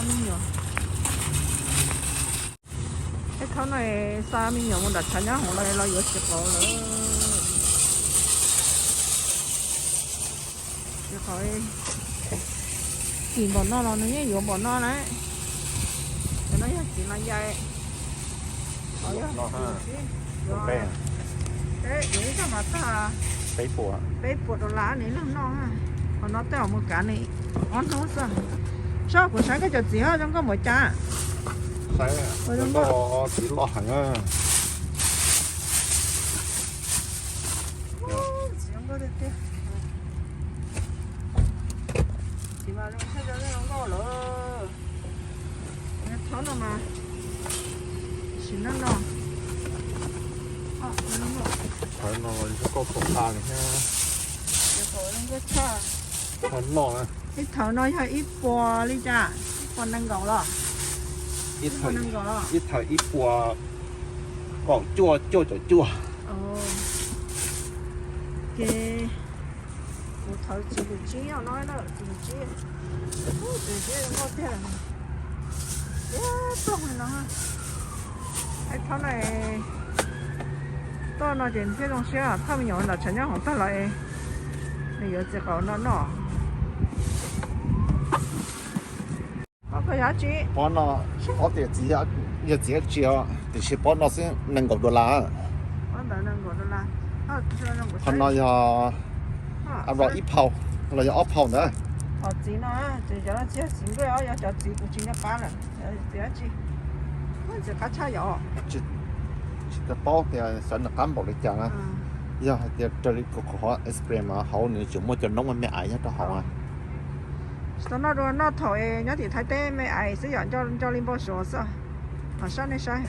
Me nyuam, ib thaum no xa me nyuam mus nram tshav nyob hoom los los yuav tsis qaum lawm. Tsis qaum, kim npaum no los nws yeej yuav npaum no na. Cov no yog kim los yai. Qhov yog yuav ib tag mas tag peb puas dollar nws ib leeg noj. Qhov no tej zaum mus kav nws ob hnub xwb. Saib kuv saib koj cov txiv ho zoo nkauj npaum cas. Txiv loj heev. Txiv mas zoo nkauj lawm. Thaum no mas, sim no no, thaum no zoo nkauj tshaj, thaum no yog ib puas li cas? Ib puas nees nkaum los? Ib thaum ib puas kaum cuaj, cuaj caum cuaj. Ces kuv thawv txiv lus tsib no na, txiv lus tsib, txiv lus tsib zoo nkauj tiag. Tiag tag no. Ib thaum no tuaj no ces thiaj zoo siab, thauj me nyuam nram tshav nyob hoom tag los es nws yuav txiv qaum no noj. Pob no, tsis paub tias yog txiv dab tsi os, tiam sis pob no xwb nees nkaum dollar. Qhov no yog ib phau los yog ob phau ntawd. Txiv no, txiv no txiv yog txiv nplej, yog cov txiv kuv tsis nco qab lawm, txiv dab tsi. Txiv qab tshaj yom. Tsis tau paub tias xyov nws qab npaum li cas na. Yog hais tias raws li kuv qhov experience mas hauv nws tseem muaj cov noob me me aiv nyob rau hauv. Tsis tau noj dua, noj thaum nyob tim Thaib teb me aiv xwb yom, nco li npau suav xwb. Los saib nej saib.